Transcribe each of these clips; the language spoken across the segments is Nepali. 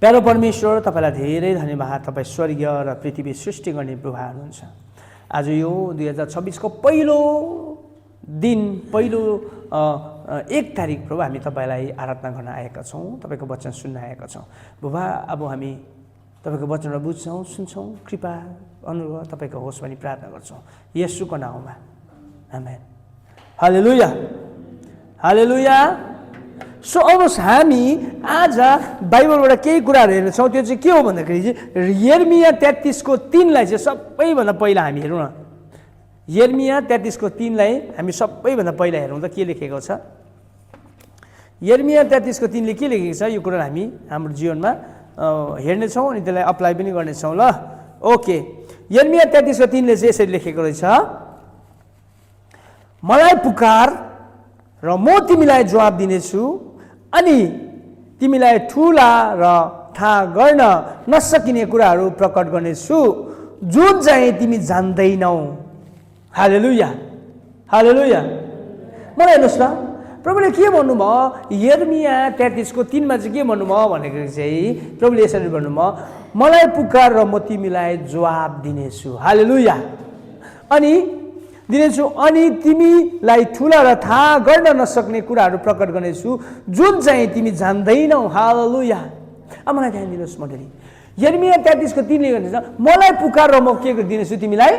प्यारो परमेश्वर, तपाईँलाई धेरै धन्यवाद। तपाईँ स्वर्गीय र पृथ्वी सृष्टि गर्ने प्रभु हुनुहुन्छ। आज यो 2026 को पहिलो दिन, पहिलो 1 तारिक प्रभु हामी तपाईँलाई आराधना गर्न आएका छौँ, तपाईँको वचन सुन्न आएका छौँ। बुबा, अब हामी तपाईँको वचनलाई बुझ्छौँ, सुन्छौँ। कृपा अनुग्रह तपाईँको होस् भनी प्रार्थना गर्छौँ येशूको नाममा, आमेन। हालेलुया, हालेलुया। सो आउनुहोस् हामी आज बाइबलबाट केही कुराहरू हेर्नेछौँ। त्यो चाहिँ के हो भन्दाखेरि चाहिँ यिर्मिया 33 को 3 लाई चाहिँ सबैभन्दा पहिला हामी हेरौँ न। यिर्मिया 33 को 3 लाई हामी सबैभन्दा पहिला हेरौँ त के लेखेको छ। यिर्मिया 33 को 3 ले के लेखेको छ, यो कुरा हामी हाम्रो जीवनमा हेर्नेछौँ अनि त्यसलाई अप्लाई पनि गर्नेछौँ। ल, ओके। यिर्मिया 33 को 3 ले चाहिँ यसरी लेखेको रहेछ, मलाई पुकार र म तिमीलाई जवाब दिनेछु अनि तिमीलाई ठुला र थाहा गर्न नसकिने कुराहरू प्रकट गर्नेछु जुन चाहिँ तिमी जान्दैनौ। हालेलुया, हालेलुया। मलाई हेर्नुहोस् न, प्रभुले के भन्नुभयो यिर्मिया 33 को 3 मा चाहिँ के भन्नुभयो भनेको चाहिँ प्रभुले यसरी भन्नुभयो, मलाई पुकार र म तिमीलाई जवाब दिनेछु। हालेलुया। अनि दिनेछु अनि तिमीलाई ठुला र थाहा गर्न नसक्ने कुराहरू प्रकट गर्नेछु जुन चाहिँ तिमी जान्दैनौ। हालेलुया। अब मलाई ध्यान दिनुहोस् मण्डली, यिर्मिया 33 को 3 ले भन्छ मलाई पुकार र म के दिनेछु, तिमीलाई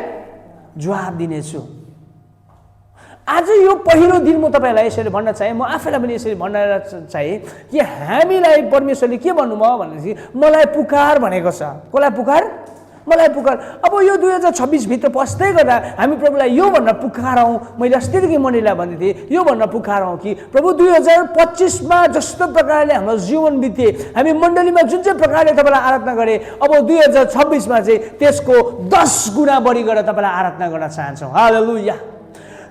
जवाब दिनेछु। आज यो पहिलो दिन म तपाईँलाई यसरी भन्न चाहे, म आफैलाई पनि यसरी भन्न चाहे कि हामीलाई परमेश्वरले के भन्नुभयो भनेपछि मलाई पुकार भनेको छ। कसलाई पुकार? मलाई पुकार। अब यो 2026 भित्र पस्दै गर्दा हामी प्रभुलाई यो भन्न पुकारौँ। मैले अस्तिदेखि मण्डलीलाई भन्दै थिएँ, यो भन्न पुकारौँ कि प्रभु 2025 मा जस्तो प्रकारले हाम्रो जीवन बिते, हामी मण्डलीमा जुन चाहिँ प्रकारले तपाईँलाई आराधना गरे, अब 2026 मा चाहिँ त्यसको 10 गुणा बढी गरेर तपाईँलाई आराधना गर्न चाहन्छौँ। हालेलुया।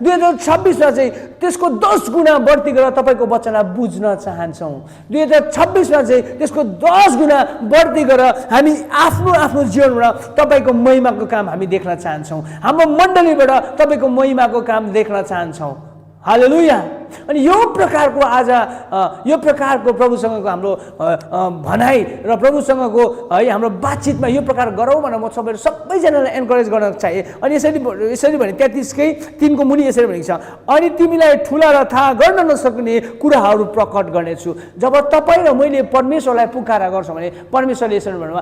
2026 मा चाहिँ त्यसको 10 गुणा बढ्ती गरेर तपाईँको वचनलाई बुझ्न चाहन्छौँ। 2026 मा चाहिँ त्यसको 10 गुणा बढ्ती गरेर हामी आफ्नो आफ्नो जीवनबाट तपाईँको महिमाको काम हामी देख्न चाहन्छौँ। हाम्रो मण्डलीबाट तपाईँको महिमाको काम देख्न चाहन्छौँ। हालेलुया। अनि यो प्रकारको आज यो प्रकारको प्रभुसँगको हाम्रो भनाइ र प्रभुसँगको है हाम्रो बातचितमा यो प्रकार गरौँ भनेर म सबैजनालाई एन्करेज गर्न चाहे। अनि यसरी भने 33 कै 3 को मुनि यसरी भनेको छ, अनि तिमीलाई ठुला र थाहा गर्न नसक्ने कुराहरू प्रकट गर्नेछु। जब तपाईँ र मैले परमेश्वरलाई पुकारा गर्छौँ भने परमेश्वरले यसरी भन्नुभयो,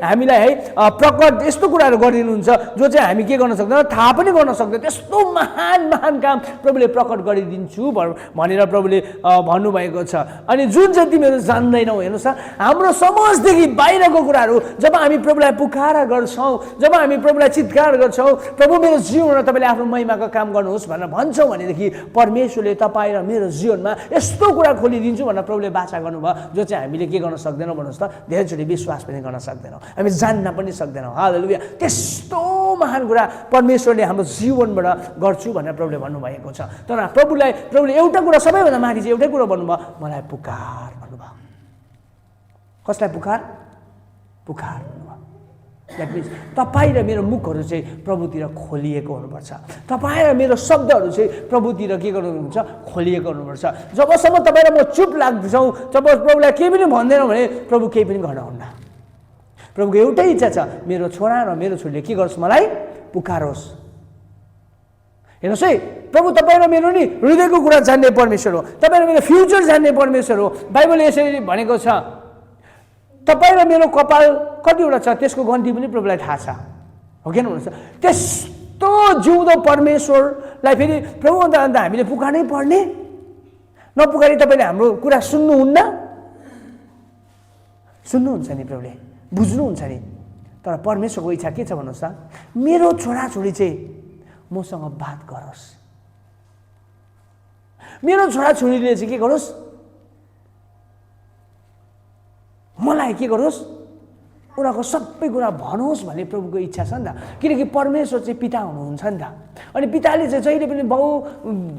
हामीलाई है प्रकट यस्तो कुराहरू गरिदिनुहुन्छ जो चाहिँ हामी के गर्न सक्दैन, थाहा पनि गर्न सक्दैन। त्यस्तो महान महान काम प्रभुले प्रकट गरिदिन्छु भनेर प्रभुले भन्नुभएको छ। अनि जुन चाहिँ तिमीहरू जान्दैनौ, हेर्नुहोस् न, हाम्रो समझदेखि बाहिरको कुराहरू जब हामी प्रभुलाई पुकारा गर्छौँ, जब हामी प्रभुलाई चित्कार गर्छौँ, प्रभु मेरो जीवनमा तपाईँले आफ्नो महिमाको काम गर्नुहोस् भनेर भन्छौँ भनेदेखि परमेश्वरले तपाईँ र मेरो जीवनमा यस्तो कुरा खोलिदिन्छु भनेर प्रभुले बाचा गर्नुभयो जो चाहिँ हामीले के गर्न सक्दैनौँ भन्नुहोस् त, धेरैचोटि विश्वास पनि गर्न सक्दैनौँ, हामी जान्न पनि सक्दैनौँ। हालेलुया। त्यस्तो महान कुरा परमेश्वरले हाम्रो जीवनबाट गर्छु भनेर प्रभुले भन्नुभएको छ। तर प्रभुले एउटा कुरा सबैभन्दा माथि चाहिँ एउटै कुरा भन्नुभयो, मलाई पुकार भन्नुभयो। कसलाई पुकार? पुकार भन्नुभयो। द्याट मिन्स तपाईँ र मेरो मुखहरू चाहिँ प्रभुतिर खोलिएको हुनुपर्छ। तपाईँ र मेरो शब्दहरू चाहिँ प्रभुतिर के गर्नुहुन्छ, खोलिएको हुनुपर्छ। जबसम्म तपाईँ र म चुप लाग्छौँ, जब प्रभुलाई केही पनि भन्दैनौँ भने प्रभु केही पनि गर्नुहुन्न। प्रभुको एउटै इच्छा छ, मेरो छोरा र मेरो छोरीले के गर्छ, मलाई पुकारोस्। हेर्नुहोस् है, प्रभु तपाईँ र मेरो नि हृदयको कुरा जान्ने परमेश्वर हो, तपाईँ र मेरो फ्युचर जान्ने परमेश्वर हो। बाइबलले यसरी भनेको छ, तपाईँ र मेरो कपाल कतिवटा छ त्यसको गन्ती पनि प्रभुलाई थाहा छ, हो कि भन्नुहुन्छ। त्यस्तो जिउँदो परमेश्वरलाई फेरि प्रभु अन्त हामीले पुकार्नै पर्ने? नपुकारी तपाईँले हाम्रो कुरा सुन्नुहुन्न? सुन्नुहुन्छ नि, प्रभुले बुझ्नुहुन्छ नि। तर परमेश्वरको इच्छा के छ भन्नुहोस् त, मेरो छोराछोरी चाहिँ मसँग बात गरोस्, मेरो छोराछोरीले चाहिँ के गरोस्, मलाई के गरोस्, उनीहरूको सबै कुरा भनोस् भन्ने प्रभुको इच्छा छ नि त। किनकि परमेश्वर चाहिँ पिता हुनुहुन्छ नि त। अनि पिताले चाहिँ जहिले पनि बाउ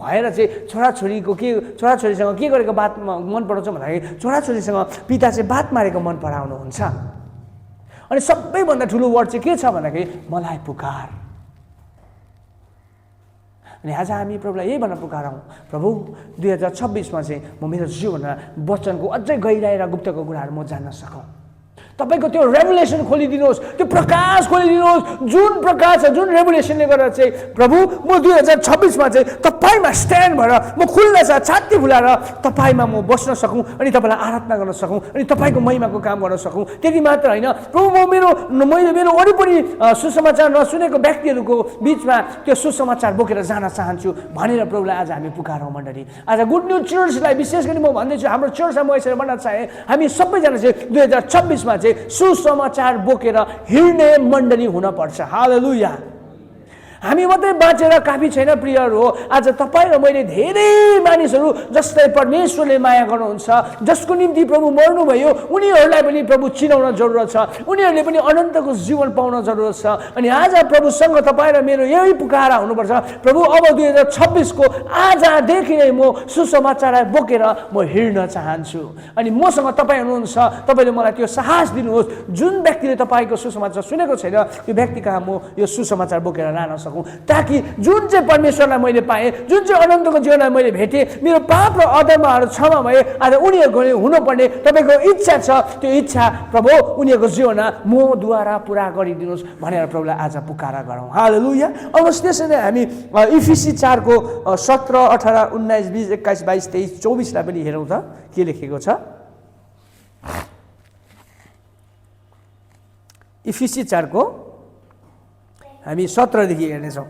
भएर चाहिँ छोराछोरीसँग के गरेको बात मन पराउँछ भन्दाखेरि छोराछोरीसँग पिता चाहिँ बात मारेको मन पराउनुहुन्छ। अनि सबैभन्दा ठुलो वर्ड चाहिँ के छ भन्दाखेरि मलाई पुकार, अनि आज हामी प्रभुलाई यही भन्न पुकारौँ, प्रभु 2026 मा चाहिँ म मेरो जीवनमा वचनको अझै गहिराई र गुप्तको कुराहरू म जान्न सकौँ। तपाईको त्यो रेभुलेसन खोलिदिनुहोस्, त्यो प्रकाश खोलिदिनुहोस्, जुन प्रकाश छ, जुन रेभुलेसनले गर्दा चाहिँ प्रभु म 2026 मा चाहिँ तपाईमा स्ट्यान्ड भएर म खुल्ला छाती फुलाएर तपाईमा म बस्न सकौँ अनि तपाईँलाई आराधना गर्न सकौँ अनि तपाईँको महिमाको काम गर्न सकौँ। त्यति मात्र होइन प्रभु, मैले मेरो वरिपरि सुसमाचार नसुनेको व्यक्तिहरूको बिचमा त्यो सुसमाचार बोकेर जान चाहन्छु भनेर प्रभुलाई आज हामी पुकारौँ मण्डली। आज गुड न्युज चर्चलाई विशेष गरी म भन्दैछु, हाम्रो चर्चलाई म यसरी भन्न चाहे, हामी सबैजना चाहिँ 2026 मा चाहिँ सुसमाचार बोकेर हिँड्ने मण्डली हुनपर्छ। हालेलुया। हामी मात्रै बाँचेर काफी छैन प्रियहरू हो। आज तपाईँ र मैले धेरै मानिसहरू जसलाई परमेश्वरले माया गर्नुहुन्छ, जसको निम्ति प्रभु मर्नुभयो, उनीहरूलाई पनि प्रभु चिनाउन जरुरत छ, उनीहरूले पनि अनन्तको जीवन पाउन जरुरत छ। अनि आज प्रभुसँग तपाईँ र मेरो यही पुकारा हुनुपर्छ, प्रभु अब 2026 को आजदेखि नै म सुसमाचारलाई बोकेर म हिँड्न चाहन्छु। अनि मसँग तपाईँ हुनुहुन्छ, तपाईँले मलाई त्यो साहस दिनुहोस्, जुन व्यक्तिले तपाईँको सुसमाचार सुनेको छैन त्यो व्यक्ति कहाँ म यो सुसमाचार बोकेर लान सक्छु, ताकि जुन चाहिँ परमेश्वरलाई मैले पाएँ, जुन चाहिँ अनन्तको जीवनलाई मैले भेटेँ, मेरो पाप र अधर्महरू क्षमा भए, आज उनीहरूको हुनुपर्ने तपाईँको इच्छा छ, त्यो इच्छा प्रभु उनीहरूको जीवनमा मद्वारा पुरा गरिदिनुहोस् भनेर प्रभुलाई आज पुकारा गरौँ। हालेलुया। अब त्यसरी नै हामी इफिसी 4 को 17, 18, 19, 20, 21, 22, 23, 24 लाई पनि हेरौँ त के लेखेको छ। इफिसी 4 को हामी 17 देखि हेर्नेछौँ।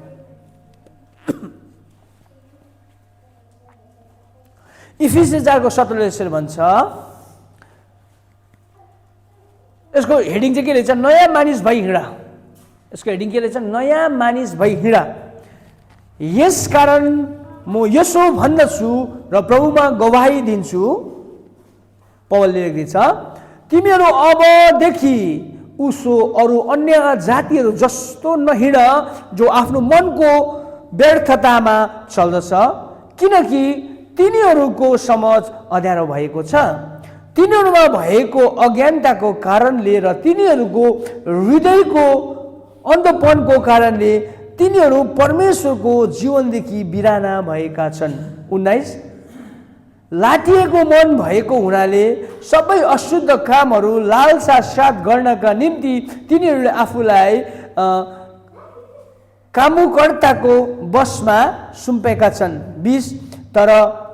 इफिसी 4 को 17 यसरी भन्छ, यसको हेडिङ चाहिँ के रहेछ, नयाँ मानिस भई हिँड। यसको हेडिङ के रहेछ, नयाँ मानिस भई हिँड। यसकारण म यसो भन्दछु र प्रभुमा गवाही दिन्छु, पौलले लेख्दैछ, तिमीहरू अबदेखि उसो अरू अन्य जातिहरू जस्तो नहिँड जो आफ्नो मनको व्यर्थतामा चल्दछ, किनकि तिनीहरूको समझ अँध्यारो भएको छ, तिनीहरूमा भएको अज्ञानताको कारणले र तिनीहरूको हृदयको अन्धपनको कारणले तिनीहरू परमेश्वरको जीवनदेखि बिराना भएका छन्। 19, लाटिएको मन भएको हुनाले सबै अशुद्ध कामहरू लालसा साथ गर्नका निम्ति तिनीहरूले आफूलाई कामुकर्ताको बसमा सुम्पेका छन्। 20, तर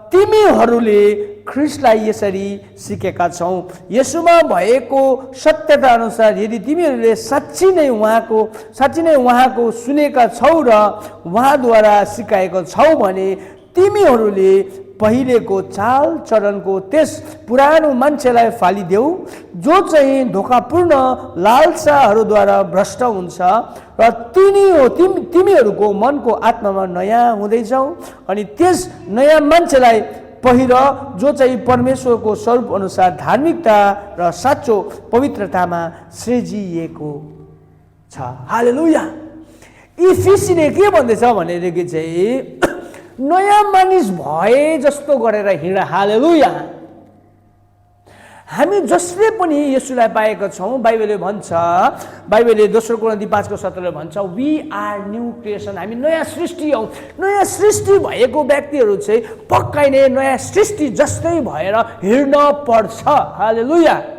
तिमीहरूले ख्रिस्टलाई यसरी सिकेका छौ, यसुमा भएको सत्यता अनुसार यदि तिमीहरूले साँच्ची नै उहाँको सुनेका छौ र उहाँद्वारा सिकाएको छौ भने तिमीहरूले पहिलेको चाल चलनको त्यस पुरानो मान्छेलाई फालिदेऊ जो चाहिँ धोकापूर्ण लालसाहरूद्वारा भ्रष्ट हुन्छ र तिमीहरूको मनको आत्मामा नयाँ हुँदै जाऊ अनि त्यस नयाँ मान्छेलाई पहिर जो चाहिँ परमेश्वरको स्वरूप अनुसार धार्मिकता र साँचो पवित्रतामा सृजिएको छ। हालेलुया। इफिसीले के भन्दैछ भनेदेखि चाहिँ नयाँ मानिस भए जस्तो गरेर हिँड। हालेलुया। हामी जसले पनि येशूलाई पाएका छौँ, बाइबलले भन्छ, बाइबलले दोस्रो कोरिन्थी 5:17 भन्छ, वी आर न्यू क्रिएसन, हामी नयाँ सृष्टि हौँ। नयाँ सृष्टि भएको व्यक्तिहरू चाहिँ पक्कै नै नयाँ सृष्टि जस्तै भएर हिँड्न पर्छ। हालेलुया।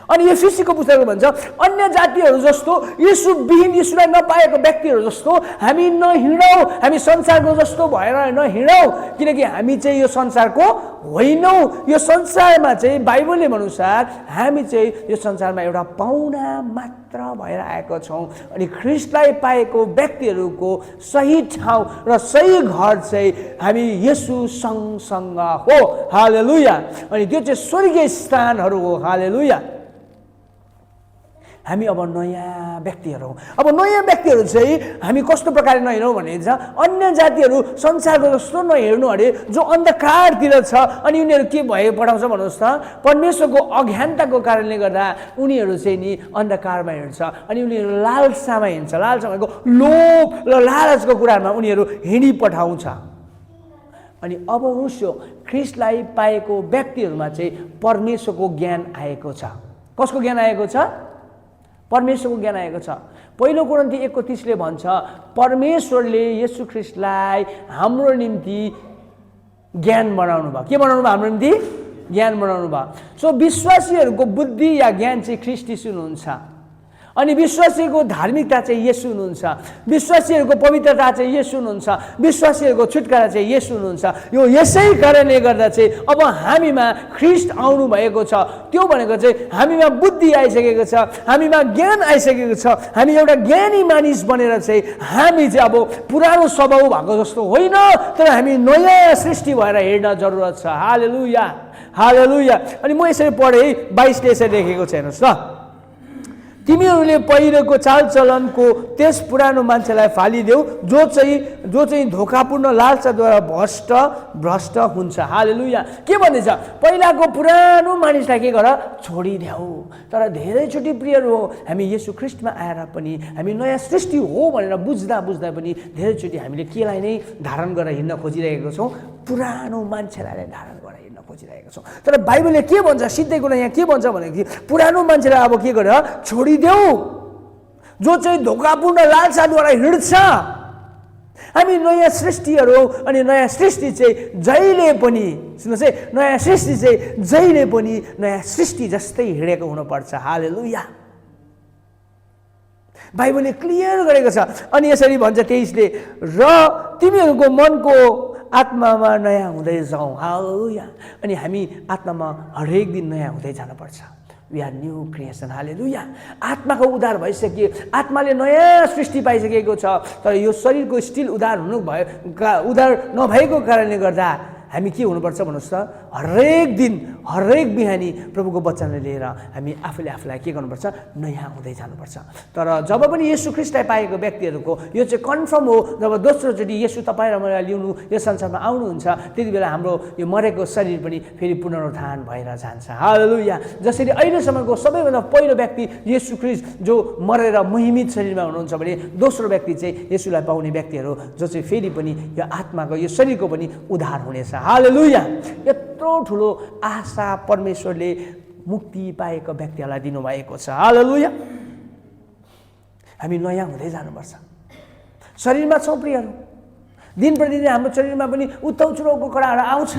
अनि एफिसीको पुस्तकले भन्छ अन्य जातिहरू जस्तो येशूविहीन येशूलाई नपाएको व्यक्तिहरू जस्तो हामी नहिँडौँ, हामी संसारको जस्तो भएर नहिँडौँ, किनकि हामी चाहिँ यो संसारको होइनौँ। यो संसारमा चाहिँ बाइबलले अनुसार हामी चाहिँ यो संसारमा एउटा पाहुना मात्र भएर आएको छौँ। अनि ख्रिस्टलाई पाएको व्यक्तिहरूको सही ठाउँ र सही घर चाहिँ हामी येशू सँगसँग हो। हालेलुया। अनि त्यो चाहिँ स्वर्गीय स्थानहरू हो। हालेलुया। हामी अब नयाँ व्यक्तिहरू हौँ। अब नयाँ व्यक्तिहरू चाहिँ हामी कस्तो प्रकारले नहिँडौँ भने चाहिँ अन्य जातिहरू संसारको जस्तो नहिँड्नु अरे, जो अन्धकारतिर छ। अनि उनीहरू के भए पठाउँछ भन्नुहोस् त, परमेश्वरको अज्ञानताको कारणले गर्दा उनीहरू चाहिँ नि अन्धकारमा हिँड्छ अनि उनीहरू लालसामा हिँड्छ। लालसा भनेको लोभ र लालचको कुरामा उनीहरू हिँडी पठाउँछ। अनि अब उसो ख्रिस्टलाई पाएको व्यक्तिहरूमा चाहिँ परमेश्वरको ज्ञान आएको छ। कसको ज्ञान आएको छ? परमेश्वरको ज्ञान आएको छ। पहिलो कोरिन्थी 1:30 भन्छ परमेश्वरले येशू ख्रीष्टलाई हाम्रो निम्ति ज्ञान बनाउनु भयो। के बनाउनु भयो? हाम्रो निम्ति ज्ञान बनाउनु भयो। सो विश्वासीहरूको बुद्धि या ज्ञान चाहिँ ख्रीष्ट येशू हुनुहुन्छ अनि विश्वासीको धार्मिकता चाहिँ येशू हुनुहुन्छ, विश्वासीहरूको पवित्रता चाहिँ येशू हुनुहुन्छ, विश्वासीहरूको छुटकारा चाहिँ येशू हुनुहुन्छ। यो यसै कारणले गर्दा चाहिँ अब हामीमा ख्रीष्ट आउनु भएको छ। त्यो भनेको चाहिँ हामीमा बुद्धि आइसकेको छ, हामीमा ज्ञान आइसकेको छ, हामी एउटा ज्ञानी मानिस बनेर चाहिँ हामी चाहिँ अब पुरानो स्वभाव भएको जस्तो होइन, तर हामी नयाँ सृष्टि भएर हेर्न जरुरत छ। हालेलुया, हालेलुया। अनि म यसरी पढेँ 22ले यसरी लेखेको छ, हेर्नुहोस् ल। तिमीहरूले पहिलेको चालचलनको त्यस पुरानो मान्छेलाई फालिदेऊ जो चाहिँ धोकापूर्ण लालसाद्वारा भ्रष्ट हुन्छ। हालेलुया। के भन्दैछ? पहिलाको पुरानो मानिसलाई के गर? छोडिदेऊ। तर धेरैचोटि प्रियहरू हो, हामी येशू ख्रीष्टमा आएर पनि हामी नयाँ सृष्टि हो भनेर बुझ्दा पनि धेरैचोटि हामीले केलाई नै धारण गरेर हिँड्न खोजिरहेको छौँ? पुरानो मान्छेलाई नै धारण गरेर हिँड्न खोजिरहेको छौँ। तर बाइबलले के भन्छ? सिधै कुरा यहाँ के भन्छ भनेदेखि पुरानो मान्छेलाई अब के गरेर छोडिदेऊ जो चाहिँ धोकापूर्ण लालसाद्वारा हिँड्छ। हामी नयाँ सृष्टिहरू अनि नयाँ सृष्टि चाहिँ जहिले पनि सुन्नुहोस् है, नयाँ सृष्टि चाहिँ जहिले पनि नयाँ सृष्टि जस्तै हिँडेको हुनुपर्छ। हालेलुया। बाइबलले क्लियर गरेको छ। अनि यसरी भन्छ 23ले, र तिमीहरूको मनको आत्मामा नयाँ हुँदै जाउँ। हालेलुया। अनि हामी आत्मामा हरेक दिन नयाँ हुँदै जानुपर्छ। We are new creation. Hallelujah. आत्माको उद्धार भइसक्यो, आत्माले नयाँ सृष्टि पाइसकेको छ। तर यो शरीरको स्टिल उद्धार नभएको कारणले गर्दा हामी के हुनुपर्छ भन्नुहोस् त? हरेक दिन हरेक बिहानी प्रभुको वचनले लिएर हामी आफूलाई के गर्नुपर्छ? नयाँ हुँदै जानुपर्छ। तर जब पनि येशू ख्रीष्टलाई पाएको व्यक्तिहरूको यो चाहिँ कन्फर्म हो, जब दोस्रोचोटि येशू तपाईँ र मलाई लिनु यो संसारमा आउनुहुन्छ, त्यति बेला हाम्रो यो मरेको शरीर पनि फेरि पुनरुत्थान भएर जान्छ। हालेलुया। जसरी अहिलेसम्मको सबैभन्दा पहिलो व्यक्ति येशू ख्रीष्ट जो मरेर महिमित शरीरमा हुनुहुन्छ भने दोस्रो व्यक्ति चाहिँ येशूलाई पाउने व्यक्तिहरू जो चाहिँ फेरि पनि यो आत्माको यो शरीरको पनि उद्धार हुनेछ। हालेलुया। यत्रो ठुलो आशा परमेश्वरले मुक्ति पाएको व्यक्तिहरूलाई दिनुभएको छ। हालेलुया। हामी नयाँ हुँदै जानुपर्छ। शरीरमा छौँ प्रियहरू, दिन प्रतिदिन हाम्रो शरीरमा पनि उताउ चुराउको कुराहरू आउँछ,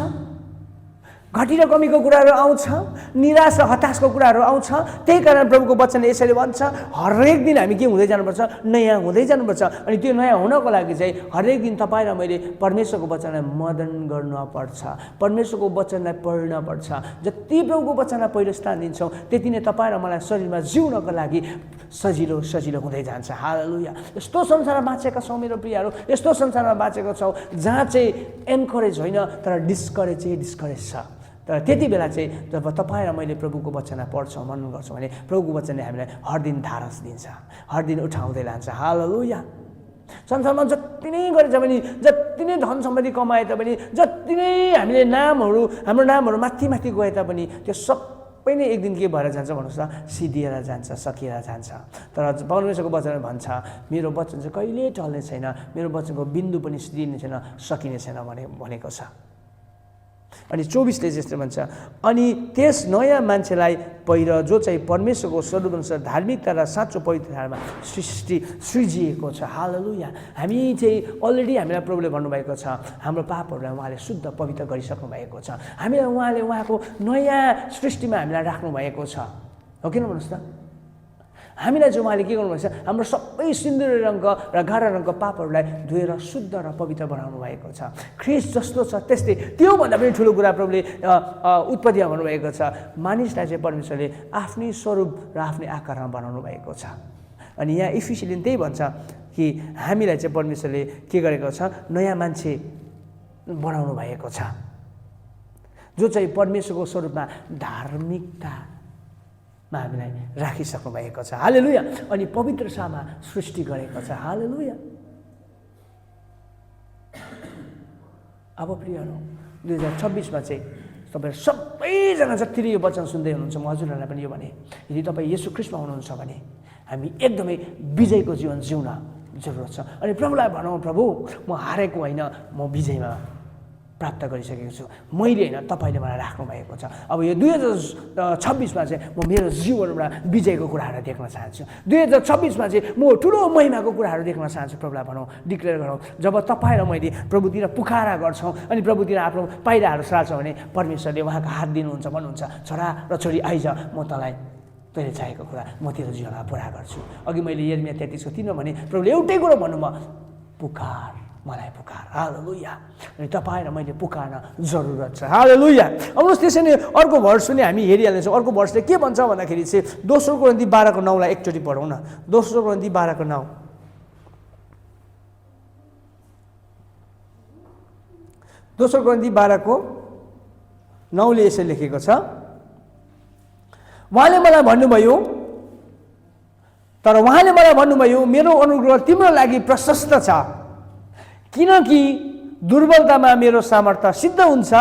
घटी र कमीको कुराहरू आउँछ, निराश र हताशको कुराहरू आउँछ। त्यही कारण प्रभुको वचनले यसरी भन्छ हरेक दिन हामी के हुँदै जानुपर्छ? नयाँ हुँदै जानुपर्छ। अनि त्यो नयाँ हुनको लागि चाहिँ हरेक दिन तपाईँ र मैले परमेश्वरको वचनलाई मनन गर्नुपर्छ, परमेश्वरको वचनलाई पढ्नुपर्छ। जति प्रभुको वचनलाई पहिलो स्थान दिन्छौँ त्यति नै तपाईँ र मलाई शरीरमा जिउनको लागि सजिलो हुँदै जान्छ। हालेलुया। यस्तो संसारमा बाँचेका छौँ मेरो प्रियहरू, यस्तो संसारमा बाँचेका छौँ जहाँ चाहिँ एन्करेज होइन तर डिस्करेज छ। तर त्यति बेला चाहिँ जब तपाईँ र मैले प्रभुको वचनलाई पढ्छौँ, मनन गर्छौँ भने प्रभुको वचनले हामीलाई हर दिन धारस दिन्छ, हर दिन उठाउँदै लान्छ। हालेलुया। संसारमा जति नै गरेछ भने, जति नै धन सम्पत्ति कमाए तापनि, जति नै हामीले हाम्रो नामहरू माथि गए तापनि त्यो सबै नै एक दिन के भएर जान्छ भन्नुहोस् त? सिद्धिएर जान्छ, सकिएर जान्छ। तर परमेश्वरको वचनले भन्छ मेरो वचन चाहिँ कहिले टल्ने छैन, मेरो वचनको बिन्दु पनि सिद्धिने छैन, सकिने छैन भनेको छ। अनि 24ले यस्तो भन्छ, अनि त्यस नयाँ मान्छेलाई पहिर जो चाहिँ परमेश्वरको स्वरूपअनुसार धार्मिकता र साँचो पवित्रतामा सृजिएको छ। हालेलुया। हामी चाहिँ अलरेडी हामीलाई प्रभुले भन्नुभएको छ, हाम्रो पापहरूलाई उहाँले शुद्ध पवित्र गरिसक्नु भएको छ। हामीलाई उहाँले उहाँको नयाँ सृष्टिमा हामीलाई राख्नु भएको छ। हो किन भन्नुहोस् त? हामीलाई चाहिँ उहाँले के गर्नुभएको छ? हाम्रो सबै सिन्दुरी रङको र गाढा रङको पापहरूलाई धोएर शुद्ध र पवित्र बनाउनु भएको छ। ख्रीष्ट जस्तो छ त्यस्तै, त्योभन्दा पनि ठुलो कुरा प्रभुले उत्पत्तिमा भन्नुभएको छ, मानिसलाई चाहिँ परमेश्वरले आफ्नै स्वरूप र आफ्नै आकारमा बनाउनु भएको छ। अनि यहाँ इफिसियले त्यही भन्छ कि हामीलाई चाहिँ परमेश्वरले के गरेको छ? नयाँ मान्छे बनाउनु भएको छ जो चाहिँ परमेश्वरको स्वरूपमा धार्मिकता हामीलाई राखिसक्नु भएको छ। हालेलुया। अनि पवित्रतामा सृष्टि गरेको छ। हालेलुया। अब प्रियहरू 2026मा चाहिँ तपाईँ सबैजना जति यो वचन सुन्दै हुनुहुन्छ, म हजुरहरूलाई पनि यो भने, यदि तपाईँ येशू ख्रीष्टमा हुनुहुन्छ भने हामी एकदमै विजयको जीवन जिउन जरुरत छ। अनि प्रभुलाई भनौँ, प्रभु म हारेको होइन, म विजयमा प्राप्त गरिसकेको छु। मैले होइन, तपाईँले मलाई राख्नु भएको छ। अब यो 2026मा चाहिँ म मेरो जीवनमा विजयको कुराहरू देख्न चाहन्छु। 2026मा चाहिँ म ठुलो महिमाको कुराहरू देख्न चाहन्छु। प्रभुलाई भनौँ, डिक्लेयर गरौँ। जब तपाईँ र मैले प्रभुतिर पुकारा गर्छौँ अनि प्रभुतिर आफ्नो पाइलाहरू सार्छौँ भने परमेश्वरले उहाँको हात दिनुहुन्छ, भन्नुहुन्छ छोरा र छोरी आइज, म तँलाई तैँले चाहेको कुरा म तेरो जीवनमा पुरा गर्छु। अघि मैले यिर्मिया 33:3 भने प्रभुले एउटै कुरो भन्नुभयो, पुकार, मलाई पुकार। हालेलुया। अनि तपाईँ र मैले पुकार्न जरुरत छ। हालेलुया। आउनुहोस् त्यसै नै अर्को भर्स पनि हामी हेरिहाल्नेछौँ। अर्को भर्सले के भन्छ भन्दाखेरि चाहिँ 2 कोरिन्थी 12:9 एकचोटि पढौँ न। 2 कोरिन्थी 12:9। 2 कोरिन्थी 12:9 ले यसरी लेखेको छ, उहाँले मलाई भन्नुभयो, तर उहाँले मलाई भन्नुभयो मेरो अनुग्रह तिम्रो लागि प्रशस्त छ, किनकि दुर्बलतामा मेरो सामर्थ्य सिद्ध हुन्छ।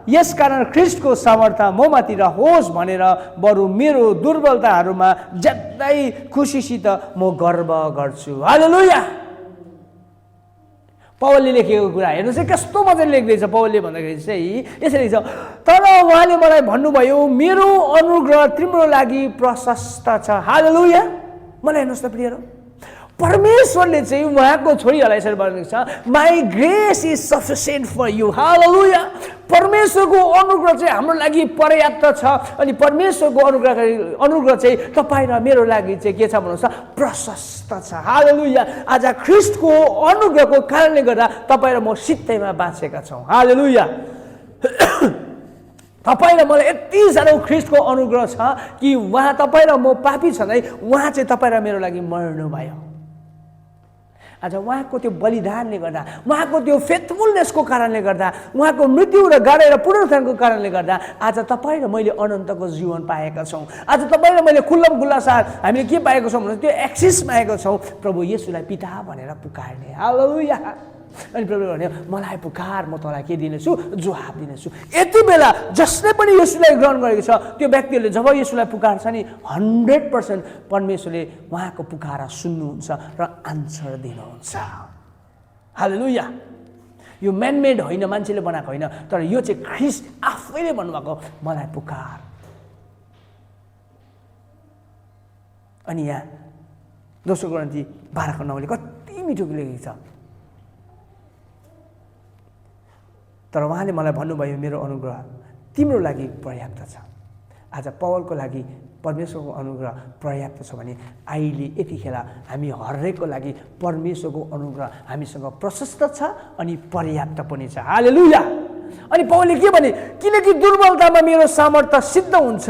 यसकारण ख्रीष्टको सामर्थ्य ममाथि रहोस् भनेर बरु मेरो दुर्बलताहरूमा ज्यादै खुसीसित म गर्व गर्छु। हालेलुया। पौलले लेखेको कुरा हेर्नुहोस् है, कस्तो मजाले लेख्दैछ पौलले भन्दाखेरि चाहिँ यसरी छ, तर उहाँले मलाई भन्नुभयो मेरो अनुग्रह तिम्रो लागि प्रशस्त छ। हालेलुया। मलाई हेर्नुहोस् त प्रियहरू, परमेश्वरले चाहिँ उहाँको छोरीहरूलाई यसरी भनेको छ, my grace is sufficient for you. Hallelujah. परमेश्वरको अनुग्रह चाहिँ हाम्रो लागि पर्याप्त छ। अनि परमेश्वरको अनुग्रह चाहिँ तपाईँ र मेरो लागि चाहिँ के छ भन्नुहोस् त, प्रशस्त छ। हालेलुया। आज ख्रीष्टको अनुग्रहको कारणले गर्दा तपाईँ र म सित्तैमा बाँचेका छौँ। हालेलुया। तपाईँ र मलाई यति साह्रो ख्रीष्टको अनुग्रह छ कि उहाँ, तपाईँ र म पापी छँदै उहाँ चाहिँ तपाईँ र मेरो लागि मर्नुभयो। आज उहाँको त्यो बलिदानले गर्दा, उहाँको त्यो फेथफुलनेसको कारणले गर्दा, उहाँको मृत्यु र गाडे र पुनरुत्थानको कारणले गर्दा आज तपाईँ र मैले अनन्तको जीवन पाएका छौँ। आज तपाईँ र मैले खुल्लम खुल्ला साथ हामीले के पाएको छौँ भने त्यो एक्सेस पाएका छौँ प्रभु येशूलाई पिता भनेर पुकार्ने। हालेलुया। अनि प्रभुले भन्यो मलाई पुकार, म तँलाई के दिनेछु, जवाब दिनेछु। यति बेला जसले पनि येशूलाई ग्रहण गरेको छ त्यो व्यक्तिहरूले जब येशूलाई पुकार्छ नि 100% परमेश्वरले उहाँको पुकारा सुन्नुहुन्छ र आन्सर दिनुहुन्छ। हालेलुया। यो म्यानमेड होइन, मान्छेले बनाएको होइन, तर यो चाहिँ ख्रीष्ट आफैले भन्नुभएको मलाई पुकार। अनि यहाँ 2 कोरिन्थी 12:9 कति मिठो लेखेको छ, तर उहाँले मलाई भन्नुभयो मेरो अनुग्रह तिम्रो लागि पर्याप्त छ। आज पौलको लागि परमेश्वरको अनुग्रह पर्याप्त छ भने अहिले यतिखेर हामी हरेकको लागि परमेश्वरको अनुग्रह हामीसँग प्रशस्त छ अनि पर्याप्त पनि छ। हालेलुया। अनि पौलले के भने, किनकि दुर्बलतामा मेरो सामर्थ्य सिद्ध हुन्छ,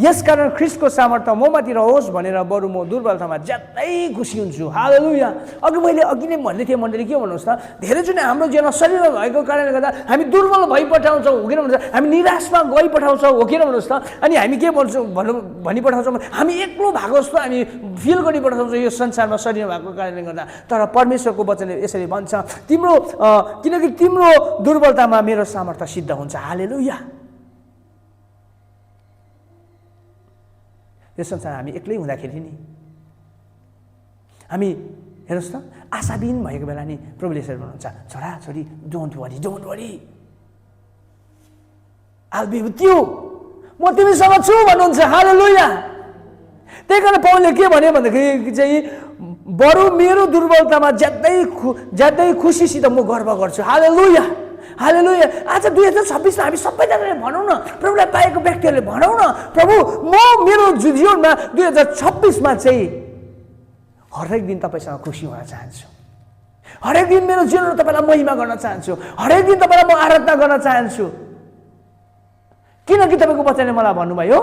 यसकारण ख्रीष्टको सामर्थ्य ममाथि रहोस् भनेर बरु म दुर्बलतामा ज्यादै खुसी हुन्छु। हालेलुया। अघि नै भन्दै थिएँ मण्डली, के भन्नुहोस् त, धेरैचोटि हाम्रो जीवनमा शरीरमा भएको कारणले गर्दा हामी दुर्बल भइपठाउँछौँ, हो किन भन्नुहोस्, हामी निराशमा गइपठाउँछौँ, हो किन भन्नुहोस् त। अनि हामी के भनिपठाउँछौँ, हामी एक्लो भएको जस्तो हामी फिल गरिपठाउँछौँ यो संसारमा शरीरमा भएको कारणले गर्दा। तर परमेश्वरको वचनले यसरी भन्छ, किनकि तिम्रो दुर्बलतामा मेरो सामर्थ्य सिद्ध हुन्छ। हालेलुया। यो संसार हामी एक्लै हुँदाखेरि नि हामी हेर्नुहोस् त आशाविहीन भएको बेला नि प्रभुले यसरी भन्नुहुन्छ, छोरा छोरी don't worry I'll be with you, म तिमीसँग छु भन्नुहुन्छ। हालेलुया। त्यही कारण पौलले के भने भन्दाखेरि चाहिँ बरु मेरो दुर्बलतामा ज्यादै खुसीसित म गर्व गर्छु। हालेलुया। हालेलुया। आज 2026मा हामी सबैजनाले भनौँ न, प्रभुलाई पाएको व्यक्तिहरूले भनौँ न, प्रभु म मेरो जीवनमा 2026मा चाहिँ हरेक दिन तपाईँसँग खुसी हुन चाहन्छु, हरेक दिन मेरो जीवनमा तपाईँलाई महिमा गर्न चाहन्छु, हरेक दिन तपाईँलाई म आराधना गर्न चाहन्छु, किनकि तपाईँको वचनले मलाई भन्नुभयो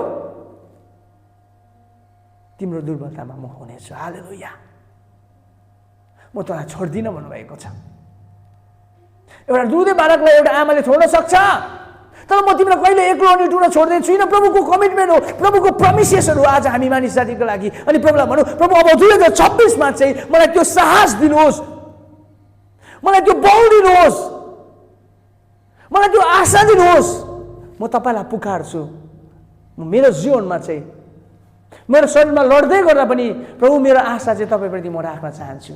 तिम्रो दुर्बलतामा म हुनेछु। हालेलुया। म तँलाई छोड्दिनँ भन्नुभएको छ। एउटा दुधे बालकलाई एउटा आमाले छोड्न सक्छ, तर म तिमीलाई कहिले एक्लो अनि टुडो छोड्दैन छुइनँ। प्रभुको कमिटमेन्ट हो, प्रभुको प्रमिसेसहरू आज हामी मानिस जातिको लागि। अनि प्रभुलाई भनौँ, प्रभु अब 2026मा चाहिँ मलाई त्यो साहस दिनुहोस्, मलाई त्यो बल दिनुहोस्, मलाई त्यो आशा दिनुहोस्। म तपाईँलाई पुकार्छु। मेरो जीवनमा चाहिँ मेरो शरीरमा लड्दै गर्दा पनि प्रभु मेरो आशा चाहिँ तपाईँप्रति म राख्न चाहन्छु।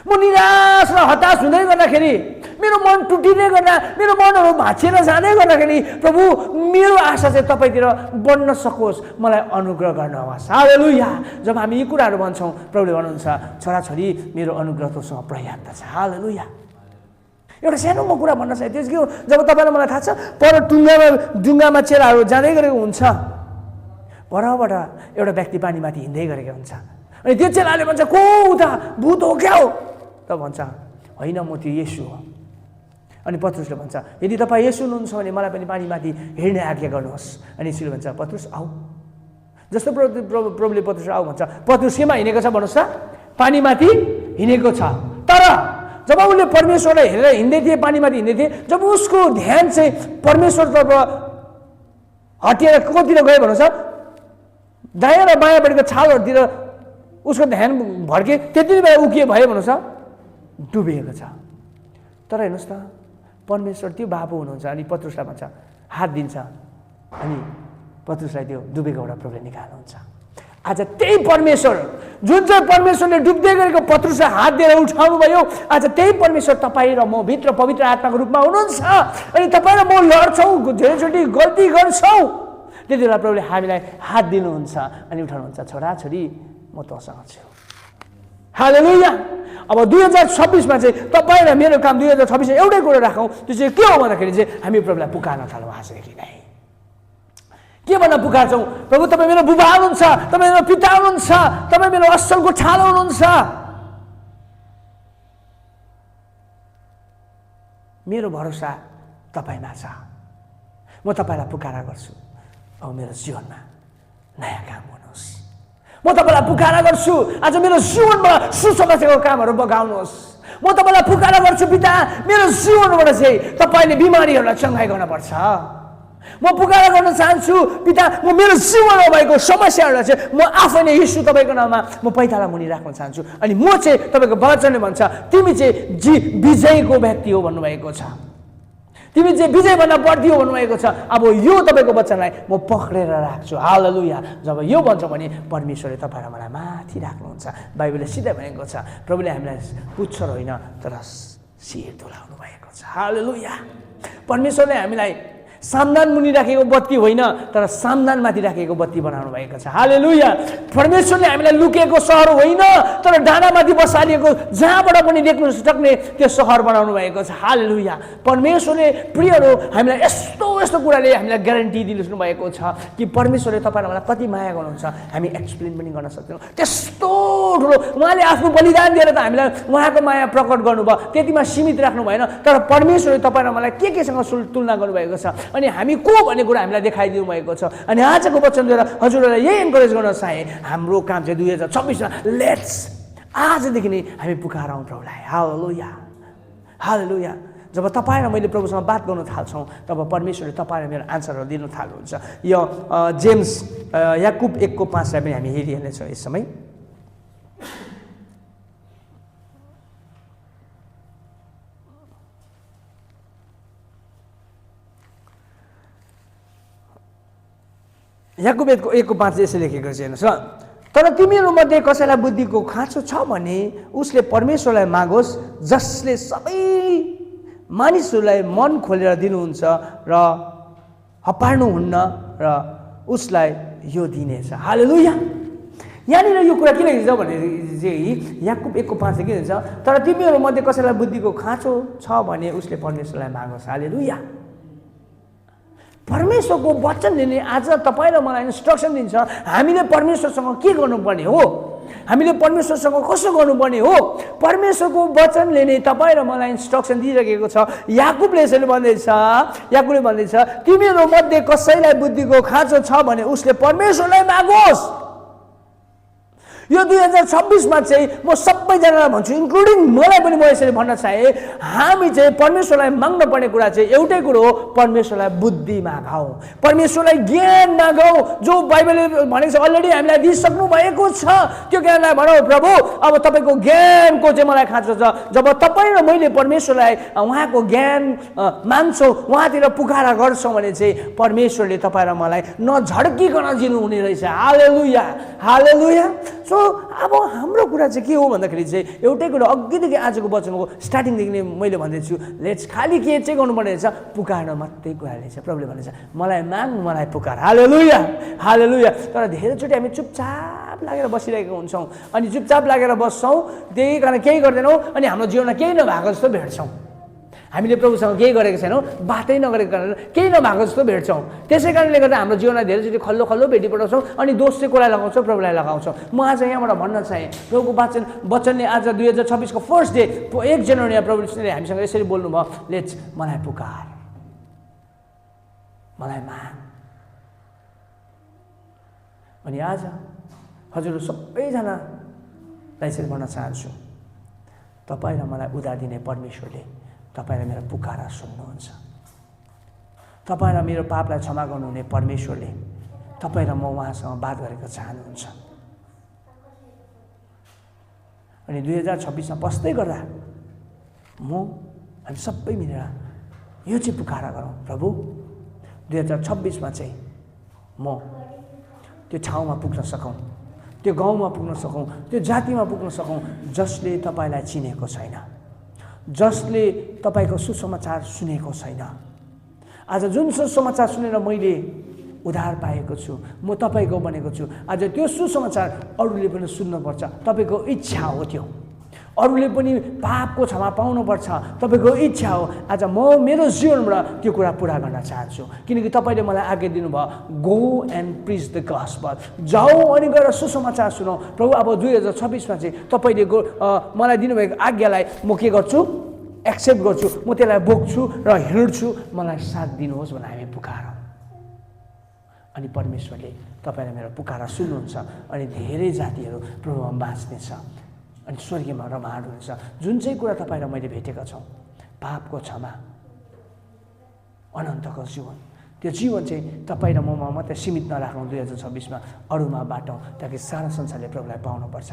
म निराश र हताश हुँदै गर्दाखेरि, मेरो मन टुटिँदै गर्दा, मेरो मनहरू भाँचिएर जाँदै गर्दाखेरि प्रभु मेरो आशा चाहिँ तपाईँतिर बढ्न सकोस्, मलाई अनुग्रह गर्नुहोस्। हालेलुया। जब हामी यी कुराहरू भन्छौँ, प्रभुले भन्नुहुन्छ छोराछोरी मेरो अनुग्रह तँसँग पर्याप्त छ। हालेलुया। एउटा सानो म कुरा भन्न चाहेँ, त्यो के हो, जब तपाईँलाई मलाई थाहा छ पर डुङ्गामा चेलाहरू जाँदै गरेको हुन्छ, परबाट एउटा व्यक्ति पानीमाथि हिँड्दै गरेको हुन्छ, अनि त्यो चेलाले भन्छ को उता भूत हो क्या हो, त भन्छ होइन म त्यो येशू हो। अनि पत्रुसले भन्छ यदि तपाईँ येशू हुनुहुन्छ भने मलाई पनि पानीमाथि हिँड्ने आज्ञा गर्नुहोस्। अनि यसले भन्छ पत्रुस आऊ। जस्तो प्रभुले पत्रुस आऊ भन्छ, पत्रुस केमा हिँडेको छ भन्नुहोस् त, पानीमाथि हिँडेको छ। तर जब उसले परमेश्वरलाई हेरेर हिँड्दै थिए, पानीमाथि हिँड्दै थिए, जब उसको ध्यान चाहिँ परमेश्वरतर्फ हटिएर कतिर गयो भन्नुहोस् त, दायाँ र बायाँपट्टिको छालहरूतिर उसको ध्यान भड्के, त्यति बेला ऊ के भयो भन्नुहोस् त, डुबेको छ। तर हेर्नुहोस् त, परमेश्वर त्यो बाबु हुनुहुन्छ। अनि पत्रुसलाई भन्छ हात दिन्छ, अनि पत्रुसलाई त्यो डुबेकोबाट प्रभुले निकाल्नुहुन्छ। आज त्यही परमेश्वर, जुन चाहिँ परमेश्वरले डुब्दै गरेको पत्रुसलाई हात दिएर उठाउनु भयो, आज त्यही परमेश्वर तपाईँ र म भित्र पवित्र आत्माको रूपमा हुनुहुन्छ। अनि तपाईँ र म लड्छौँ, धेरैचोटि गल्ती गर्छौँ, त्यति बेला प्रभुले हामीलाई हात दिनुहुन्छ अनि उठाउनुहुन्छ, छोराछोरी म तँसँग छु। हालेलुया। अब 2026मा चाहिँ तपाईँ र मेरो काम 2026मा एउटै कुरो राखौँ, त्यो चाहिँ के हो भन्दाखेरि चाहिँ हामी प्रभुलाई पुकार्न थालौँ आजदेखि नै। के भन्न पुकार्छौँ, प्रभु तपाईँ मेरो बुबा हुनुहुन्छ, तपाईँ मेरो पिता हुनुहुन्छ, तपाईँ मेरो असलको छालो हुनुहुन्छ, मेरो भरोसा तपाईँमा छ, म तपाईँलाई पुकारा गर्छु, अब मेरो जीवनमा नयाँ काम गर्नुहोस्। म तपाईँलाई पुकारा गर्छु, आज मेरो जीवनमा सुसमाचारको कामहरू बगाउनुहोस्। म तपाईँलाई पुकारा गर्छु पिता, मेरो जीवनबाट चाहिँ तपाईँले बिमारीहरूलाई चङ्गाइ गर्नुपर्छ। म पुकारा गर्न चाहन्छु पिता, म मेरो जीवनमा भएको समस्याहरूलाई चाहिँ म आफै नै यीशु तपाईँको नाममा म पैताला मुनि राख्न चाहन्छु। अनि म चाहिँ तपाईँको वचनले भन्छ तिमी चाहिँ विजयको व्यक्ति हो भन्नुभएको छ, तिमी चाहिँ विजयभन्दा बढ्ती हो भन्नुभएको छ। अब यो तपाईँको वचनलाई म पक्रेर राख्छु। हालेलुया। जब यो भन्छ भने परमेश्वरले तपाईँ र मलाई माथि राख्नुहुन्छ। बाइबलले सिधै भनेको छ, प्रभुले हामीलाई पुच्छर होइन तर शिर डोलाउनु भएको छ। हालेलुया। परमेश्वरले हामीलाई सामदान मुनि राखेको बत्ती होइन तर सामदानमाथि राखेको बत्ती बनाउनु भएको छ। हालेलुया। परमेश्वरले हामीलाई लुकेको सहर होइन तर डाँडामाथि बसालिएको जहाँबाट पनि देख्न सक्ने त्यो सहर बनाउनु भएको छ। हालेलुया। परमेश्वरले प्रियहरू हामीलाई यस्तो यस्तो कुराले हामीलाई ग्यारेन्टी दिनु भएको छ कि परमेश्वरले तपाईँलाई मलाई कति माया गर्नुहुन्छ हामी एक्सप्लेन पनि गर्न सक्दैनौँ। त्यस्तो ठुलो उहाँले आफ्नो बलिदान दिएर त हामीलाई उहाँको माया प्रकट गर्नुभयो, त्यतिमा सीमित राख्नु भएन। तर परमेश्वरले तपाईँ र मलाई केसँग तुलना गर्नुभएको छ अनि हामी को भन्ने कुरा हामीलाई देखाइदिनु भएको छ। अनि आजको वचनद्वारा हजुरहरूलाई यही इन्करेज गर्न चाहे, हाम्रो काम चाहिँ 2026मा लेट्स आजदेखि नै हामी पुकारौँ प्रभुलाई। हालेलुया। हालेलुया। जब तपाईँ र मैले प्रभुसँग बात गर्न थाल्छौँ तब परमेश्वरले तपाईँ र मेरो आन्सरहरू दिनु थाल्नुहुन्छ। यो जेम्स याकुब 1:5 पनि हामी हेरिहाल्नेछौँ यस समय। याकुब 1:5 यसो लेखेको छ, हेर्नुहोस् ल। तर तिमीहरूमध्ये कसैलाई बुद्धिको खाँचो छ भने उसले परमेश्वरलाई मागोस् जसले सबै मानिसहरूलाई मन खोलेर दिनुहुन्छ र हपार्नुहुन्न र उसलाई यो दिनेछ। हालेलुया। यहाँनिर यो कुरा के लेखेको छ भने चाहिँ याकुब 1:5 के भन्छ, तर तिमीहरूमध्ये कसैलाई बुद्धिको खाँचो छ भने उसले परमेश्वरलाई मागोस्। हालेलुया। परमेश्वरको वचनले नै आज तपाईँ र मलाई इन्स्ट्रक्सन दिन्छ हामीले परमेश्वरसँग के गर्नुपर्ने हो, हामीले परमेश्वरसँग कसो गर्नुपर्ने हो। परमेश्वरको वचनले नै तपाईँ र मलाई इन्स्ट्रक्सन दिइरहेको छ। याकुबले यसरी भन्दैछ, याकुबले भन्दैछ तिमीहरू मध्ये कसैलाई बुद्धिको खाँचो छ भने उसले परमेश्वरलाई मागोस्। यो 2026मा चाहिँ म सबैजनालाई भन्छु, इन्क्लुडिङ मलाई पनि म यसरी भन्न चाहे, हामी चाहिँ परमेश्वरलाई माग्न पर्ने कुरा चाहिँ एउटै कुरो हो, परमेश्वरलाई बुद्धि मागौँ, परमेश्वरलाई ज्ञान मागौँ। जो बाइबलले भनेको छ अलरेडी हामीलाई दिइसक्नु भएको छ, त्यो ज्ञानलाई भनौँ प्रभु अब तपाईँको ज्ञानको चाहिँ मलाई खाँचो छ। जब तपाईँ र मैले परमेश्वरलाई उहाँको ज्ञान माग्छौँ, उहाँतिर पुकारा गर्छौँ भने चाहिँ परमेश्वरले तपाईँ र मलाई नझड्किकन दिनुहुने रहेछ। हालेलुया। हालेलुया। सो अब हाम्रो कुरा चाहिँ के हो भन्दाखेरि चाहिँ एउटै कुरा अघिदेखि आजको वचनको स्टार्टिङदेखि नै मैले भन्दैछु, लेट्स खालि के चाहिँ गर्नुपर्ने रहेछ, पुकार्न मात्रै कुरा रहेछ। प्रभुले भनेछ मलाई माग मलाई पुकार। हालेलुया हालेलुया। तर धेरैचोटि हामी चुपचाप लागेर बसिरहेको हुन्छौँ, अनि चुपचाप लागेर बस्छौँ, त्यही कारण केही गर्दैनौँ, अनि हाम्रो जीवनमा केही नभएको जस्तो भेट्छौँ। हामीले प्रभुसँग केही गरेको छैनौँ, बाटै नगरेको कारणले केही नभएको जस्तो भेट्छौँ। त्यसै कारणले गर्दा हाम्रो जीवनलाई धेरैचोटि खल्लो खल्लो भेटी पठाउँछौँ, अनि दोष चाहिँ कसलाई लगाउँछौँ, प्रभुलाई लगाउँछौँ। म आज यहाँबाट भन्न चाहेँ, प्रभुको वचनले आज 2026 को फर्स्ट डे 1 जनवरी प्रभुले हामीसँग यसरी बोल्नुभयो, लेट्स मलाई पुकार, मलाई माग। अनि आज हजुर सबैजनालाई चाहिँ भन्न चाहन्छु, तपाईँ र मलाई उधार दिने परमेश्वरले तपाईँ र मेरो पुकारा सुन्नुहुन्छ। तपाईँ र मेरो पापलाई क्षमा गर्नुहुने परमेश्वरले तपाईँ र म उहाँसँग बात गरेको चाहनुहुन्छ। अनि 2026 पस्दै गर्दा हामी सबै मिलेर यो चाहिँ पुकारा गरौँ, प्रभु 2026 चाहिँ म त्यो ठाउँमा पुग्न सकौँ, त्यो गाउँमा पुग्न सकौँ, त्यो जातिमा पुग्न सकौँ जसले तपाईँलाई चिनेको छैन, जसले तपाईँको सुसमाचार सुनेको छैन। आज जुन सुसमाचार सुनेर मैले उद्धार पाएको छु, म तपाईँको बनेको छु, आज त्यो सुसमाचार अरूले पनि सुन्नुपर्छ, तपाईँको इच्छा हो त्यो। अरूले पनि पापको क्षमा पाउनुपर्छ, तपाईँको इच्छा हो। आज म मेरो जीवनबाट त्यो कुरा पुरा गर्न चाहन्छु, किनकि तपाईँले मलाई आज्ञा दिनुभयो, go and preach the gospel, जाऊ अनि गएर सुसमाचार सुनाऊ। प्रभु अब 2026 चाहिँ तपाईँले मलाई दिनुभएको आज्ञालाई म के गर्छु, एक्सेप्ट गर्छु, म त्यसलाई बोक्छु र हिँड्छु, मलाई साथ दिनुहोस् भनेर हामी पुकारौँ। अनि परमेश्वरले तपाईँलाई मेरो पुकारा सुन्नुहुन्छ, अनि धेरै जातिहरू प्रभुमा बाँच्नेछ, अनि स्वर्गीयमा रमाइलो हुनेछ। जुन चाहिँ कुरा तपाईँ र मैले भेटेका छौँ, पापको क्षमा, अनन्तको जीवन, त्यो जीवन चाहिँ तपाईँ र ममा मात्रै सीमित नराखौँ 2026 अरूमा बाटौँ, ताकि सारा संसारले प्रभुलाई पाउनुपर्छ।